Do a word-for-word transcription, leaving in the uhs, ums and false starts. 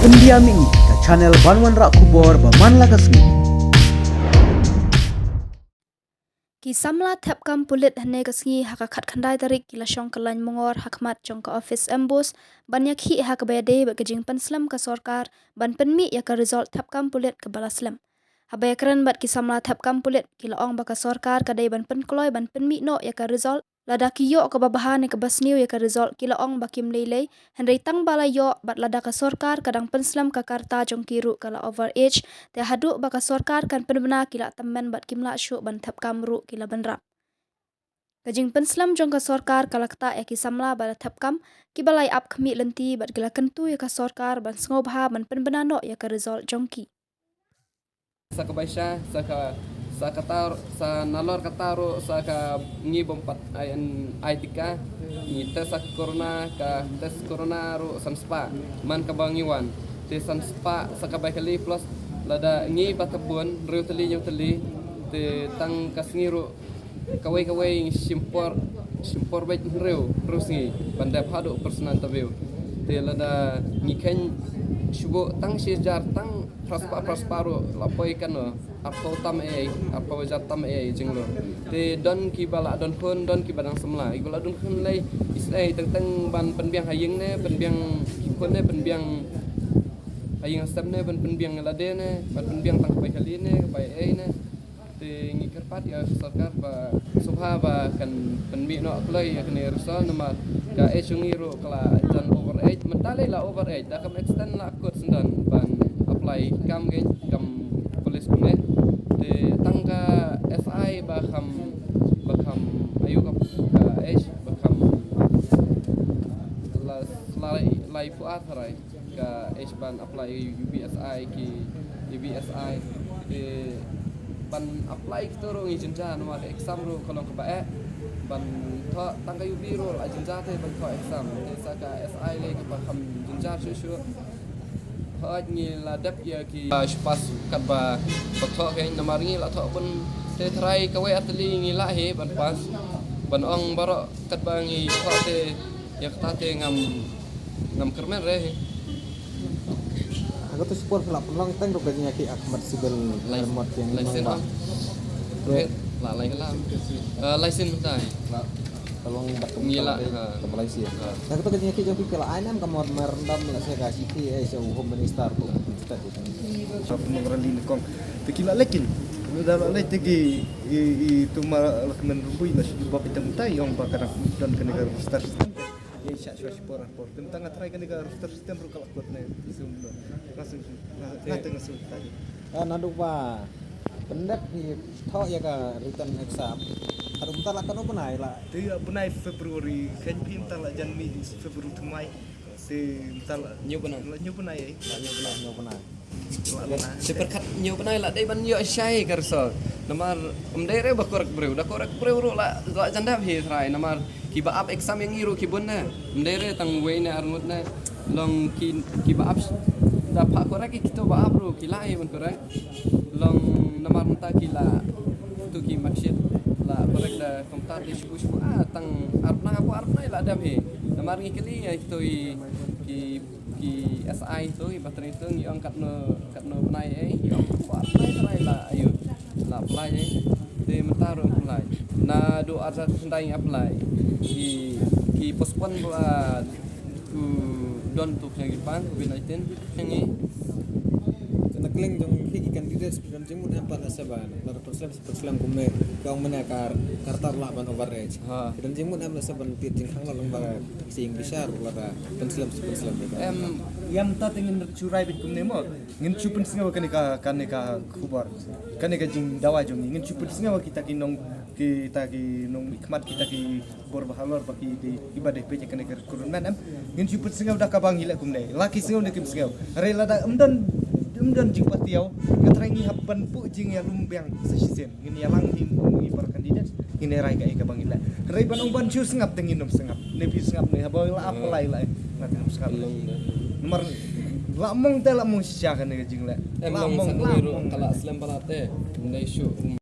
India Mini, ka channel ban wanrah khubor ba man la ka sngi. Ki samla thep kam pulit hynne ka sngi ha ka khatkhyndai tarik ki la shong kyllain mongor ha khmat jong ka office MBOSE ban ïakhih ha kaba ïadei bad ka jingpynslem ka sorkar ban pynmih ïa ka result thep kam pulit kaba la slem. Haba ïakren bad ki samla thep kam pulit ki la ong ba ka sorkar ka dei ban pynkloi ban pynmih noh ïa ka result. Lada ki ïoh kaba bha ne kaba sniew ïa ka result ki la ong ba kim lei lei, hynrei tang ba la ïoh bad lada ka sorkar ka dang pynslem ka karta jong ki ruh ka la over age, te haduh ba ka sorkar kan pynbna ki la tymmen bad kim lah shuh ban thep kam ruh ki la bynrap. Ka jingpynslem jong ka sorkar ka la ktah ïa ki samla ba la thep kam, kiba la ïap khmih lynti bad ki la kyntu ïa ka sorkar ban sngewbha ban pynbna noh ïa ka result jong ki. Sa ka baisa, sa ka, sa ka tar, sa nalor ka tar ruh, sa ka ngi bym pat ai, ai tika, ngi test sa ka corona, ka test corona ruh san spah man kaba ngi wan. Te san spah sa ka bai kali plus lada ngi ba ta bun, hynriew tylli hynñiew tylli, te tang ka sngi ruh kawei kawei ngi shim por, shim por beit hynriew, hynriew sngi ban dep haduh personal interview. Te lada ngi kheiñ shu buh tang shi hajar, tang phra spah, phra spah ruh la poi kano, arphew tam ei, arphew hajar tam ei jinglong. Te don kiba la don khun, don kiba dang samla, kiba la don khun lei, isynei teng teng ban pynbiang ha ïing ne, pynbiang ki khun ne, pynbiang ha ïing ha sem ne, ban pynbiang lade ne, ban pynbiang tang ka bai kali ne, ka bai ei ne. Te ngi kyrpad ïa ka sorkar ba sngewbha ba kan pynmih noh kloi ïa kane result namar ka age jong ngi ruh ka la jan over age, mynta lei la over age, da kam extend la kut syndon ban apply kam kein, kam college kumne. Te tang ka S I ba kham, ba kham ayu ka, ka age ba kham la, la, laiphew ar tharai. Ka age ban apply U B S I ki, U B S I ki ban apply kito ruh ngi jynjar namar ka exam ruh ka long kaba eh. Ban thoh tang ka U B ruh la jynjar te ban thoh exam. Te sa ka S I lei kaba kham jynjar shuh shuh. Hooid ngi la dep ïa ki, ah, shu pass katba, ba thoh kein namar ngi la thoh bun. Te tharai kawei ar tylli ngi lah hi ban pass. Ban ong baroh katba ngi thoh te ïa kata te ngam, ngam kyrmen re hi. Ha kato shi por phi la pynlong teng ruh ka jingïakhih ha khmat civil, lai-, remote yang license ba. Lah, lai, lah. Eh, license mynta. Lah, ka long bad ka, ngi lah, ha, ka Malaysia. Ha. Ha kato ka jingïakhih jong phi, phi la ai nam ka memorandum la sha ka C P A, sha u Home Minister, ko. Sa pynlong rally ne kong. Te ki la leit kin. Da la leit te ki, i, i, tu ma la kmen rumbui la shu jubab ita mynta i ong ba ka dang don kane ka roster system. Ïa, shah shwa shi por ar por. Te mynta nga try kane ka roster system ruh ka la kut ne. Sum, nga sum, nga, nga te nga sum ta. Ah, naduh ba pyndep hi thoh ïa ka written exam. Haduh mynta la katno bnai la? Te ïa bnai February, khein phi mynta la jan mih February thymmai. Te mynta la hynñiew bnai. La hynñiew bnai, eh. La hynñiew bnai. Hynñiew bnai. Te pyrkhat hynñiew bnai la dei ban ïoh shai ka result. Namar ym dei re ba korek briew, da korek briew ruh la, la jan dep hi trai. Namar kiba ap exam ïa ngi ruh ki bun ne. Ym dei re tang wei ne arngut ne. Long ki, kiba ap sh-, da phah korek ki, kito ba ap ruh ki la hi ban korek. Long namar mynta ki la, tu ki marksheet la korek da kumta te shu shu, ah, tang ar bnai, hapoh ar bnai la dep hi. Namar ngi kylli ïa kito i, ki Ki S I to, ki battery to, ngi ong katno, katno bnai ei, ngi ong, "Wah, bnai trai la, ayu, la apply ei." Te mynta ruh apply. Naduh ar hajar khyndai ngi apply. Ki, ki postpone ba, ah, tu don tu khnang ki pan, covid nineteen. Ngi. Te na kylleng jong ki, ki candidates, ki don jingmut em pat la sa ban, la da pynslem, pynslem kumne, ka ong mynne ka, ka rta lah ban over age. Ha. Ki don jingmut em la sa ban tied jingkhang la long ba Sing bishar lada pynslem, pynslem. Em, ïa mynta te ngin shu rai beit kumne mo. Ngin shu pynsngew kane ka, kane ka khubor. Kane ka jingdawa jong ngi. Ngin shu pynsngew kita ki nong, kita ki nongmihkhmat, kita ki bor ba halor ba ki dei, kiba dei peit kane ka recruitment em. Ngin shu pynsngew da kaba ngi leh kumne. La ki sngew ne kim sngew. Hynrei lada ym don, ym don jingpatiaw. Nga trai ngi hap ban buh jingïalum biang sa shisien. Ngin ïalang hi ngi para candidate, ngin ïarai kaei kaba ngin leh. Hynrei ban ong ban shu sngap te ngin ym sngap. Ne phi sngap ne haba la apply la, nga te ym sngap. Namar la mong te la mong shisha kane ka jingleh. Em, la mong, la mong. Ka la slem palat te. Ym dei shu, um,